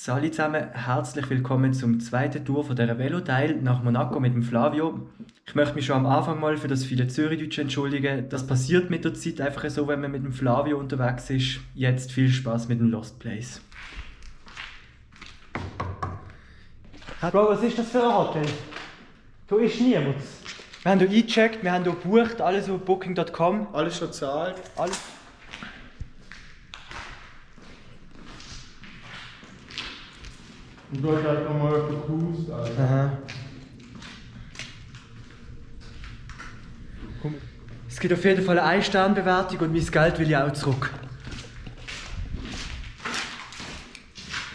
Salut zusammen, herzlich willkommen zum zweiten Tour von dieser Veloteil nach Monaco mit dem Flavio. Ich möchte mich schon am Anfang mal für das viele Zürichdeutsch entschuldigen. Das passiert mit der Zeit einfach so, wenn man mit dem Flavio unterwegs ist. Jetzt viel Spaß mit dem Lost Place. Bro, was ist das für ein Hotel? Da ist niemand. Wir haben hier eingecheckt, wir haben hier gebucht, alles auf booking.com. Alles schon zahlt. Alles. Und du hast halt nochmal verkust, Alter. Aha. Es gibt auf jeden Fall eine 1-Sterne-Bewertung und mein Geld will ich auch zurück.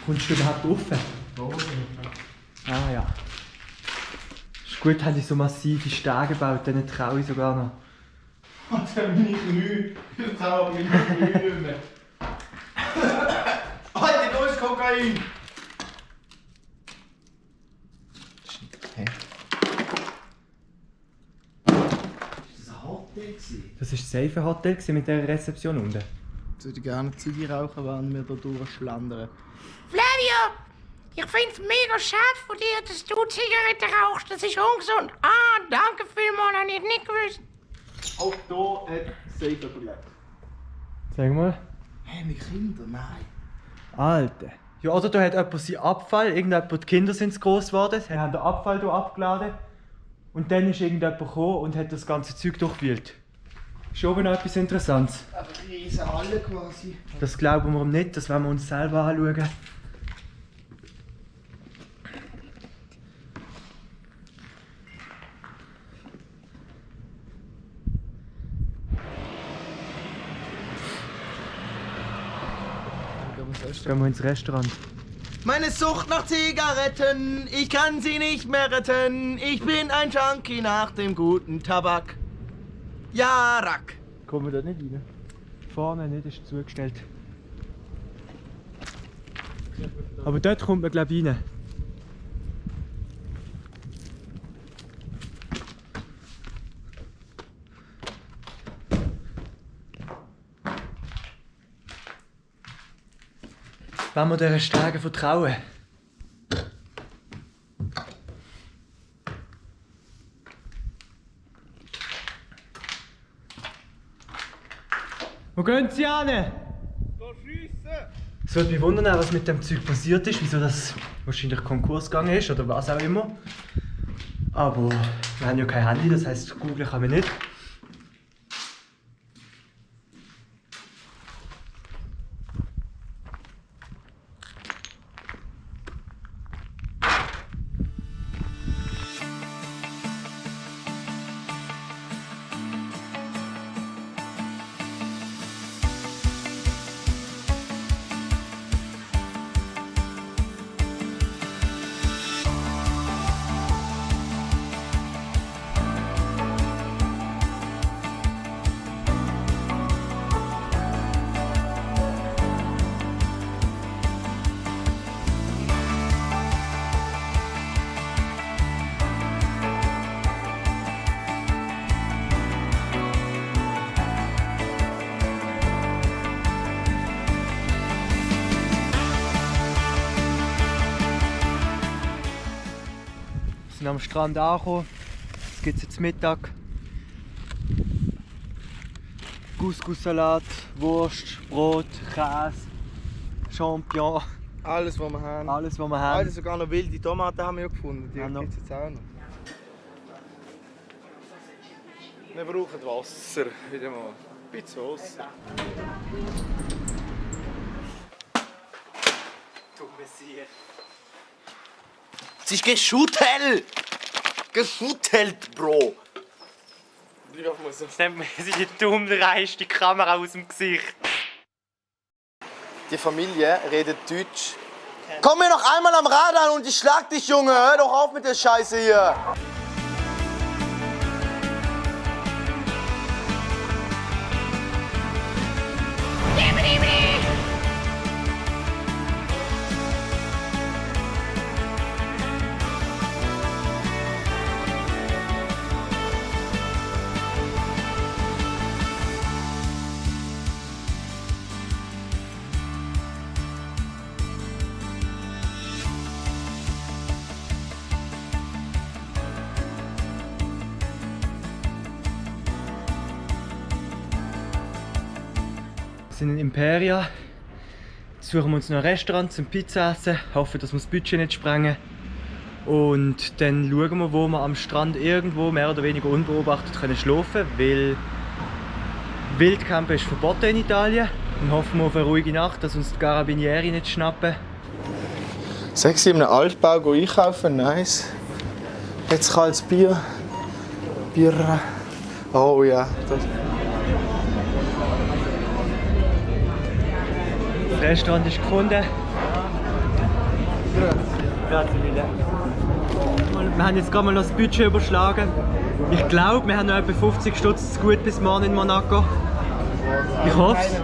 Kommst du überhaupt rauf? Ah ja. Ist gut, haben die so massive Stege gebaut, denen traue ich sogar noch. Alter, meine Knie. Ich traue meine Knie nicht mehr. Alter, da ist Kokain! Hä? Ist das ein Hotel? Das war das safe Hotel mit der Rezeption unten. Ich würde gerne Ziege rauchen, während wir hier durchschlendern. Flavio, ich find's mega schade von dir, dass du Zigaretten rauchst. Das ist ungesund. Ah, danke vielmals, habe ich nicht gewusst. Auch hier hat safe überlebt. Sag mal. Hey, meine Kinder, nein. Alter. Ja, oder da hat jemand seinen Abfall, die Kinder sind zu gross geworden, sie haben den Abfall hier abgeladen und dann ist irgendjemand gekommen und hat das ganze Zeug durchgewühlt. Ist oben noch etwas Interessantes. Aber riesen Halle quasi. Das glauben wir nicht, das werden wir uns selber anschauen. Gehen wir ins Restaurant. Meine Sucht nach Zigaretten, ich kann sie nicht mehr retten. Ich bin ein Junkie nach dem guten Tabak. Ja, Rack. Kommen wir da nicht rein? Vorne nicht, ist zugestellt. Aber dort kommt man glaube ich rein. Wenn wir dieser Stege vertrauen. Wo gehen Sie hin? Es würde mich wundern, was mit dem Zeug passiert ist, wieso das wahrscheinlich Konkurs gegangen ist oder was auch immer. Aber wir haben ja kein Handy, das heisst, googeln kann man nicht. Wir sind am Strand angekommen. Jetzt gibt es jetzt Mittag. Couscous-Salat, Wurst, Brot, Käse, Champignons. Alles, was wir haben. Alles, was wir haben. Alles, sogar noch wilde Tomaten haben wir ja gefunden. Die Ja, noch. gibt es jetzt auch noch. Wir brauchen Wasser. Wieder mal. Ein bisschen Wasser. Es ist geschüttelt! Geschüttelt, Bro! Das nennt man sich dumm, reißt die Kamera aus dem Gesicht. Die Familie redet Deutsch. Komm mir noch einmal am Rad an und ich schlag dich, Junge! Hör doch auf mit der Scheiße hier! sind in Imperia. Jetzt suchen wir uns noch ein Restaurant zum Pizza essen. Hoffen, dass wir das Budget nicht sprengen. Und dann schauen wir, wo wir am Strand irgendwo mehr oder weniger unbeobachtet können schlafen können. Weil Wildcampen ist verboten in Italien. Dann hoffen wir auf eine ruhige Nacht, dass uns die Carabinieri nicht schnappen. Sexy in einem Altbau einkaufen, nice. Jetzt kaltes Bier. Bier. Oh ja. Das Restaurant ist gefunden. Grazie mille. Wir haben jetzt gerade mal noch das Budget überschlagen. Ich glaube, wir haben noch etwa 50 Stutz zu gut bis morgen in Monaco. Ich hoffe es.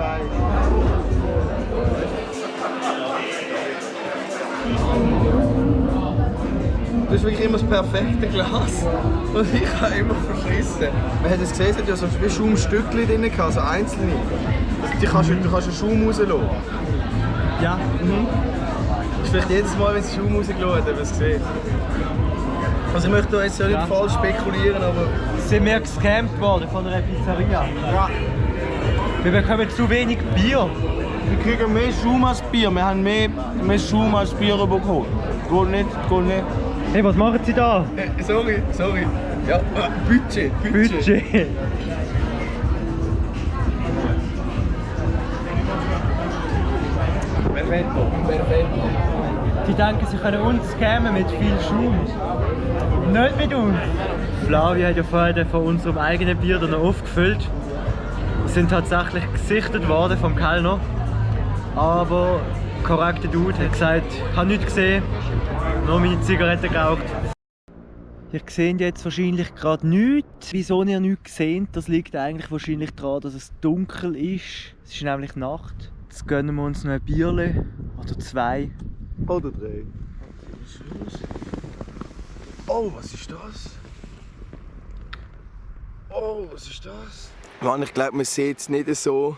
Das ist wirklich immer das perfekte Glas. Und ich habe immer verschissen. Man hat es gesehen, es hat ja so wie Schaumstückchen drin gehabt, so einzelne. Du kannst den Schaum rauslassen. Ja. Das ist vielleicht jedes Mal, wenn es Schaum rausgelassen hat, wenn man es sieht. Also ich möchte da jetzt ja nicht falsch spekulieren, aber... Sind wir gescampt worden von einer Pizzeria? Ja. Wir bekommen zu wenig Bier. Wir kriegen mehr Schaum als Bier. Wir haben mehr Schaum als Bier bekommen. Geht nicht. Hey, was machen Sie da? Sorry. Ja, Budget. Perfetto. Die denken, sie können uns scammen mit viel Schaum. Nicht mit uns. Flavio hat ja vorher von unserem eigenen Bier noch aufgefüllt. Wir sind tatsächlich gesichtet worden vom Kellner. Aber korrekter Dude hat gesagt, ich habe nichts gesehen, nur meine Zigarette geraucht. Ihr seht jetzt wahrscheinlich gerade nichts. Wieso ihr nichts seht, das liegt eigentlich wahrscheinlich daran, dass es dunkel ist. Es ist nämlich Nacht. Jetzt gönnen wir uns noch ein Bierle oder 2. Oder 3. Oh, was ist das? Mann, ich glaube, man sieht es nicht so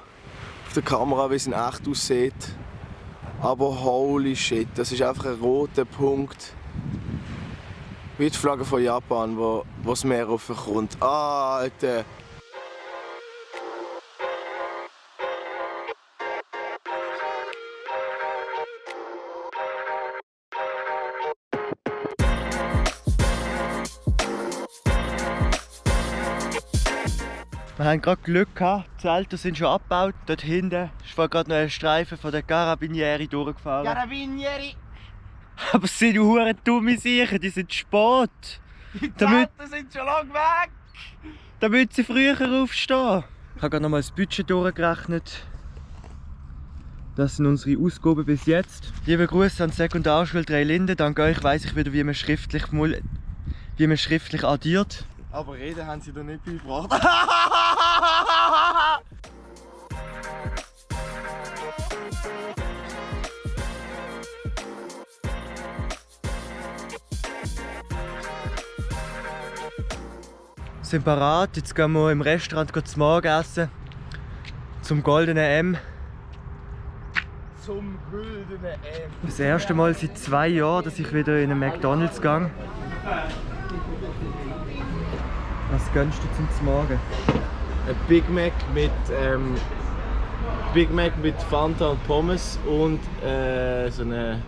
auf der Kamera, wie es in echt aussieht. Aber holy shit, das ist einfach ein roter Punkt. Wie die Flagge von Japan, wo das Meer raufkommt. Alter! Wir haben gerade Glück gehabt, die Zelte sind schon abgebaut. Dort hinten ist gerade noch ein Streifen von der Carabinieri durchgefahren. Carabinieri! Aber es sind hure dumme Sachen, die sind spät. Die Zelte sind schon lange weg! Damit sie früher aufstehen. Ich habe gerade noch mal das Budget durchgerechnet. Das sind unsere Ausgaben bis jetzt. Liebe Grüße an die Sekundarschule 3 Linden. Dank euch weiss ich wieder, wie man schriftlich addiert. Aber reden haben sie da nicht beigebracht. Wir sind parat, jetzt gehen wir im Restaurant zum Morgen essen. Zum goldenen M. Zum goldenen M. Das erste Mal seit 2 Jahren, dass ich wieder in einen McDonald's gehe. Was gönnst du zum Morgen? Ein Big Mac mit Fanta und Pommes und so eine...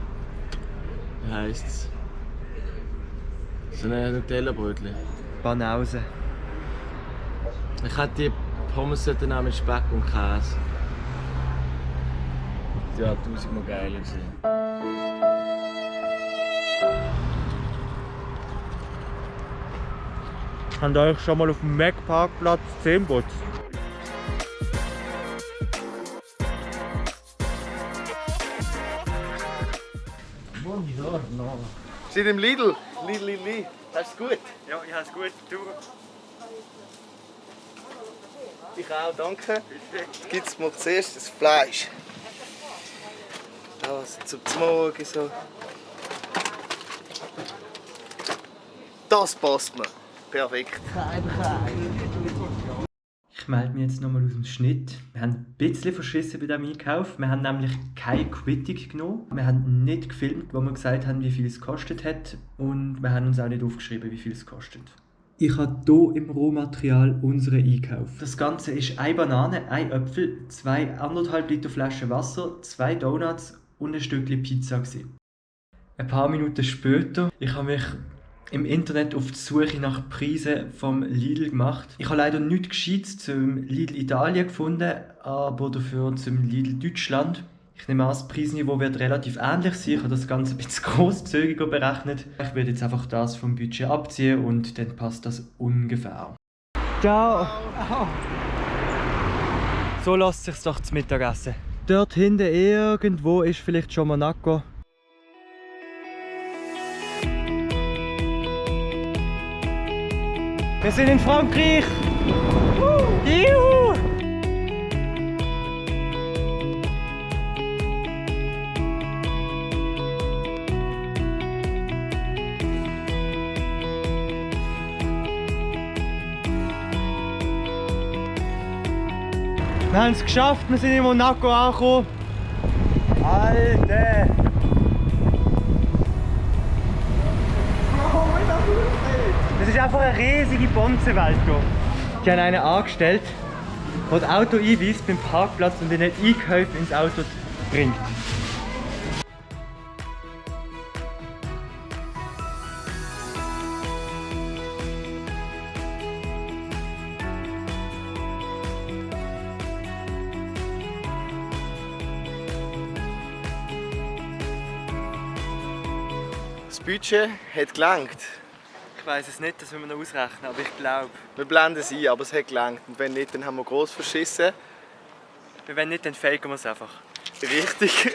Wie heisst's? So eine Nutella-Brötchen. Banause. Ich hätte die Pommes auch mit Speck und Käse. Ja, 1000-mal geiler gewesen. Habt ihr euch schon mal auf dem Mac-Parkplatz Zähne putzt? Buongiorno. Sind im Lidl? Lidl. Hast du es gut? Ja, ich habe es gut. Du? Ich auch, danke. Jetzt gibt es mir zuerst das Fleisch. Das zum Morgen so. Das passt mir. Perfekt. Ich melde mich jetzt nochmal aus dem Schnitt. Wir haben ein bisschen verschissen bei diesem Einkauf. Wir haben nämlich keine Quittung genommen. Wir haben nicht gefilmt, wo wir gesagt haben, wie viel es gekostet hat. Und wir haben uns auch nicht aufgeschrieben, wie viel es kostet. Ich habe hier im Rohmaterial unsere einkauft. Das Ganze ist eine Banane, ein Apfel, 2 1,5 Liter Flaschen Wasser, 2 Donuts und ein Stückchen Pizza gewesen. Ein paar Minuten später, ich habe mich im Internet auf die Suche nach Preisen vom Lidl gemacht. Ich habe leider nichts Gescheites zum Lidl Italien gefunden, aber dafür zum Lidl Deutschland. Ich nehme an, das Preisniveau wird relativ ähnlich sein. Ich habe das Ganze ein bisschen grosszügiger berechnet. Ich werde jetzt einfach das vom Budget abziehen und dann passt das ungefähr. Ciao! So lässt sich's doch zum Mittagessen. Dort hinten irgendwo ist vielleicht schon Monaco. Wir sind in Frankreich! Juhu! Wir haben es geschafft, wir sind in Monaco angekommen. Alter! Das ist einfach eine riesige Bonzenwelt hier. Die haben einen angestellt, der das Auto einweist beim Parkplatz und ihn nicht eingehäuft ins Auto bringt. Das Budget hat gelangt. Ich weiss es nicht, das müssen wir noch ausrechnen, aber ich glaube. Wir blenden es ein, aber es hat gelangt. Und wenn nicht, dann haben wir gross verschissen. Wenn nicht, dann faken wir es einfach. Richtig.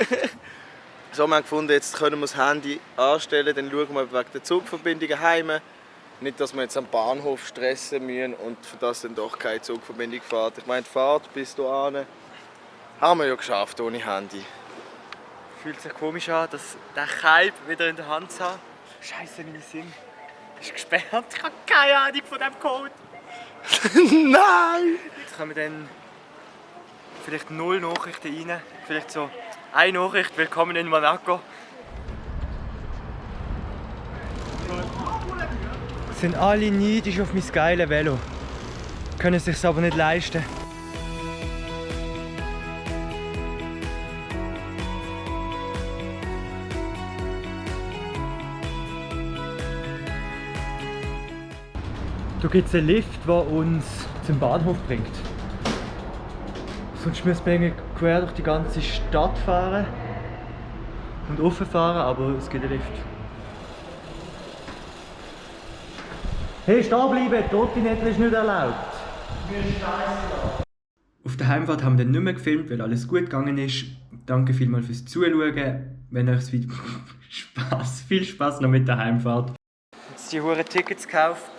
So, wir haben gefunden, jetzt können wir das Handy anstellen, dann schauen wir wegen der Zugverbindungen heim. Nicht, dass wir jetzt am Bahnhof stressen müssen und für das dann doch keine Zugverbindung fährt. Ich meine, die Fahrt bis hierhin haben wir ja geschafft ohne Handy. Fühlt sich komisch an, dass der Kalb wieder in der Hand zu haben. Scheiße, meine SIM ist gesperrt. Ich habe keine Ahnung von diesem Code. Nein! Jetzt kommen dann vielleicht 0 Nachrichten rein. Vielleicht so eine Nachricht, willkommen in Monaco. Sind alle neidisch auf mein geiles Velo. Können es sich aber nicht leisten. Da gibt es einen Lift, der uns zum Bahnhof bringt. Sonst müssen wir quer durch die ganze Stadt fahren und rauffahren, aber es gibt einen Lift. Hey, stehen bleiben! Trottinettel ist nicht erlaubt! Auf der Heimfahrt haben wir dann nicht mehr gefilmt, weil alles gut gegangen ist. Danke vielmals fürs Zuschauen. Wenn euch das Video viel Spaß noch mit der Heimfahrt. Jetzt die Huren Tickets gekauft.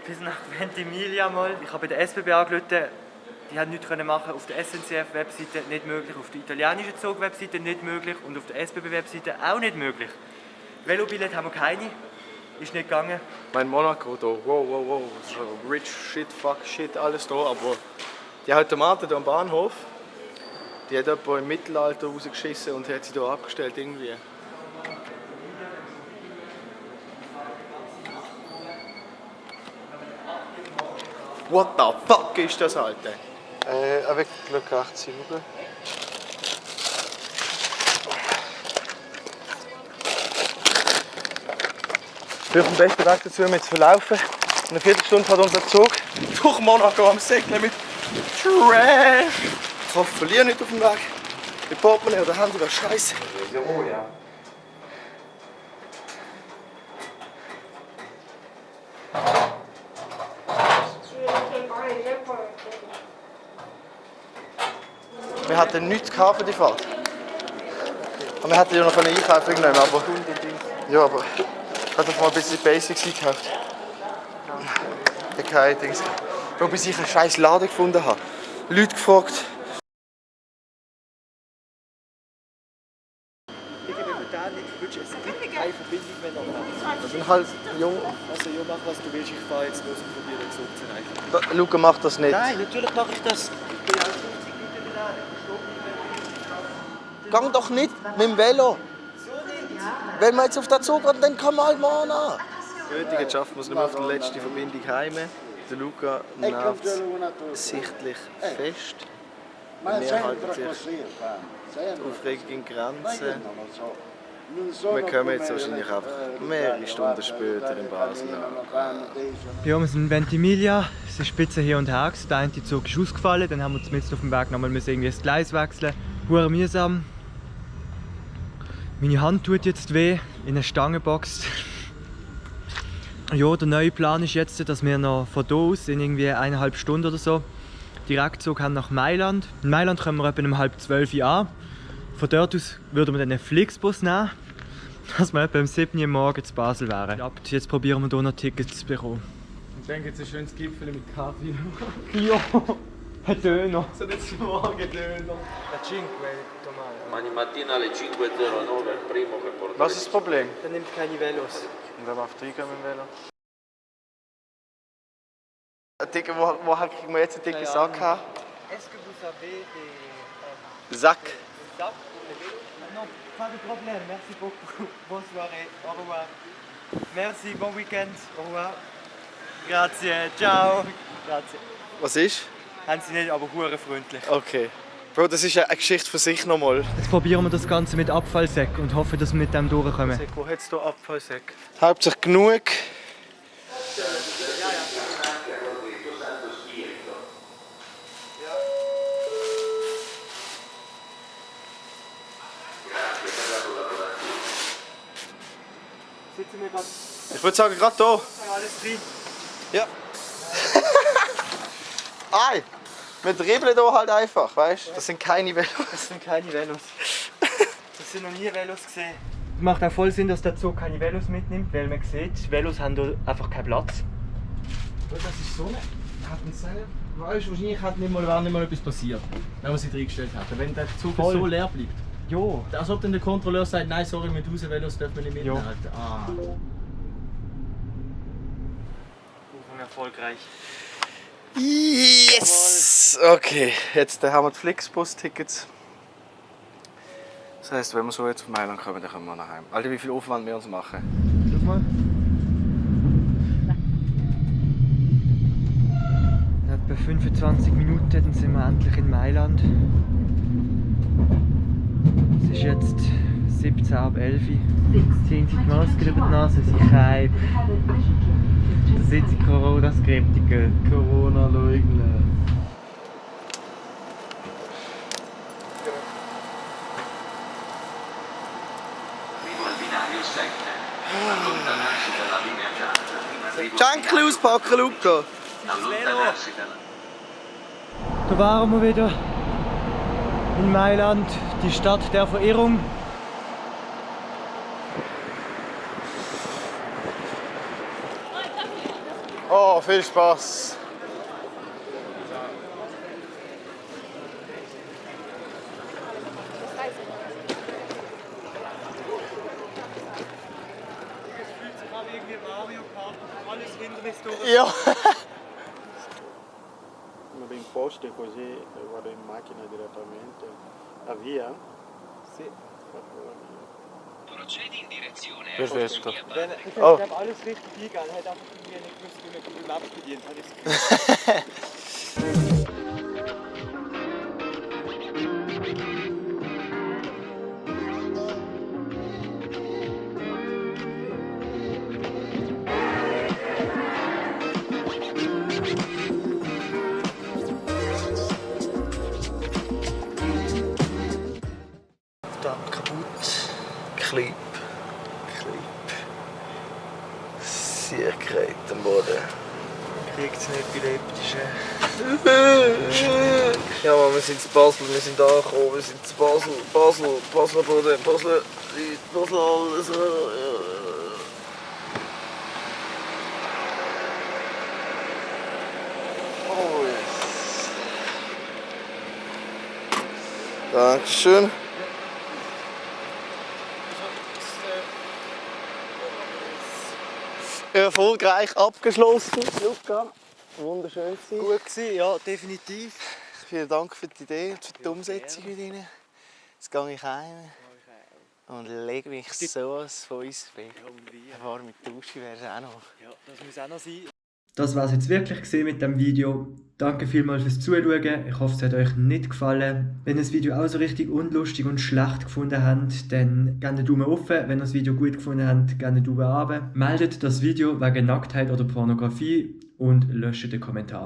Bis nach Ventimiglia mal. Ich habe bei der SBB angerufen, die haben nichts machen. Auf der SNCF-Webseite nicht möglich, auf der italienischen Zug-Webseite nicht möglich und auf der SBB-Webseite auch nicht möglich. Velobillett haben wir keine, ist nicht gegangen. Mein Monaco hier, wow, so rich shit, fuck shit, alles hier, aber die Automaten hier am Bahnhof, die hat jemand im Mittelalter rausgeschissen und hat sie hier abgestellt irgendwie. What the fuck ist das, Alter? Avec le carte, s'il vous plaît. Vielleicht am besten Weg dazu, mit zu verlaufen. In einer Viertelstunde fährt unser Zug durch Monaco am Säckchen mit Trash. Ich hoffe, ich verliere nicht auf dem Weg. Mit Portemonnaie oder Handy wäre scheiße. Ja. Wir hatten nichts für die Fahrt. Aber wir hätten ja noch einkaufen genommen, aber... Ja, aber... Ich habe mal ein bisschen Basics eingekauft. Ich habe keine Dings. Bis ich einen scheiß Laden gefunden habe. Leute gefragt. Ich gebe momentan nicht gewünscht, es gibt keine Verbindung mehr nach. Das sind halt jung. Also, ja, mach was du willst, ich fahre jetzt los und probiere den Zug zu erreichen. Luca macht das nicht. Nein, natürlich mache ich das. Gang doch nicht mit dem Velo. Wenn wir jetzt auf den Zug gehen, dann kann man halt mal an. Rötingen schaffen wir es nicht mehr auf die letzte Verbindung heim. Der Luca nervt sichtlich fest. Wir halten sich die Aufregung in Grenzen. Wir kommen jetzt wahrscheinlich einfach mehrere Stunden später in Basel an. Ja, wir sind in Ventimiglia. Es ist spitze hier und her. Der eine Zug ist ausgefallen, dann haben wir zumindest auf dem Weg nochmal irgendwie das Gleis wechseln. Hure mühsam. Meine Hand tut jetzt weh, in eine Stange boxt. Ja, der neue Plan ist jetzt, dass wir noch von hier aus in irgendwie 1,5 Stunden oder so Direktzug haben nach Mailand. In Mailand kommen wir etwa um 11:30 Uhr an. Von dort aus würden wir dann einen Flixbus nehmen, dass wir etwa um 7 Uhr morgens zu Basel wären. Jetzt probieren wir hier noch Tickets zu bekommen. Ich denke, jetzt ein schönes Gipfel mit Kaffee. Ja, ein Döner. So nicht morgen Döner. La 5, Tommaso. Domani mattina alle 5.09 il primo che porta. Was ist das Problem? Der nimmt keine Velos. Und wenn wir auf 3 gehen mit dem Velo? Ein Ticket, wo kriegen wir jetzt einen dicken Sack haben? Est-ce que vous avez des Sack. sacs pour les vélos? Non, pas de problème. Merci beaucoup. Bonne soirée. Au revoir. Merci, bon weekend. Au revoir. Grazie. Ciao. Grazie. Was ist? Haben Sie nicht, aber hure freundlich. Okay. Bro, das ist eine Geschichte für sich nochmal. Jetzt probieren wir das Ganze mit Abfallsäcken und hoffen, dass wir mit dem durchkommen. Wo hat es hier Abfallsäcke? Hauptsächlich genug. Sitzen wir gerade Ich würde sagen, gerade hier. alles drin. Ja. Ei! Wir dribbeln hier halt einfach, weißt du? Das sind keine Velos. Das sind keine Velos. Das sind noch nie Velos gesehen. Es macht auch voll Sinn, dass der Zug keine Velos mitnimmt, weil man sieht, Velos haben hier einfach keinen Platz. Das ist so eine. Weißt du, wahrscheinlich wäre nicht mal etwas passiert, wenn wir sie reingestellt hätten. Wenn der Zug Voll. so leer bleibt. Jo. Als ob dann der Kontrolleur sagt, nein, sorry, mit 1000 Velos dürfen wir nicht mitnehmen. Ah. Buchung erfolgreich. Yes! Okay, jetzt haben wir die Flixbus-Tickets. Das heisst, wenn wir so jetzt auf Mailand kommen, dann können wir nach Hause. Alter, wie viel Aufwand wir uns machen. Schau mal. In etwa 25 Minuten dann sind wir endlich in Mailand. Es ist jetzt 17 ab 11 Uhr. Ziehen Sie die Maske über die Nase, Sie Keib. Da sind Sie Corona-Skeptiker. Corona-Leugner. Schenkli auspacken, Luca! Da waren wir wieder in Mailand, die Stadt der Verirrung. Oh, viel Spaß! Ja! Vado in poste così vado in macchina direttamente a via. Sì. Procedi in direzione Perfetto. Ich Oh. habe alles richtig eingegeben, er hat einfach irgendwie nicht gewusst, wie man Google Maps bedient. Habe ich das Gefühl. Verdammt kaputt. Klipp. Sehr gereiht am Boden. Kriegt es nicht epileptische. Ja, Mann, wir sind in Basel, wir sind angekommen, wir sind in Basel Boden, Basel, alles. Oh, yes. Dankeschön. Erfolgreich abgeschlossen, Luca. Wunderschön gewesen. Gut gewesen, ja, definitiv. Vielen Dank für die Idee und für die Umsetzung mit Ihnen. Jetzt gehe ich heim. Und leg mich sowas von uns weg. Eine warme Dusche wäre auch noch. Ja, das muss auch noch sein. Das war es jetzt wirklich gesehen mit dem Video. Danke vielmals fürs Zuschauen. Ich hoffe, es hat euch nicht gefallen. Wenn ihr das Video auch so richtig unlustig und schlecht gefunden habt, dann gerne den Daumen offen. Wenn ihr das Video gut gefunden habt, gerne den Daumen runter. Meldet das Video wegen Nacktheit oder Pornografie und löscht den Kommentar.